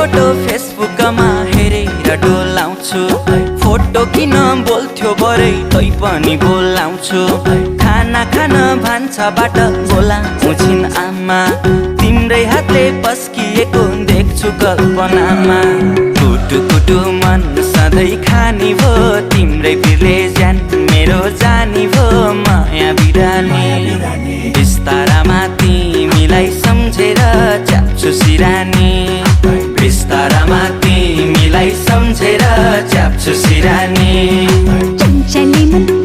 photo फेसबुकमा हेरेर डोलाउँछु photo किन बोल्थ्यो बरै तै पनि बोलाउँछु खाना खान भान्साबाट बोलाउँछिन् आमा तिम्रै हातले पस्किएको देख्छु कल्पनामा कुटु कुटु मन सधैँ खानी भो तिम्रै पिरले ज्यान मेरो जानी भो माया बिरानी बिस्तारामा तिमीलाई सम्झेर च्याप्छु सिरानी बिस्तारामा तिमीलाई सम्झेर च्याप्छु सिरानी चञ्चली मन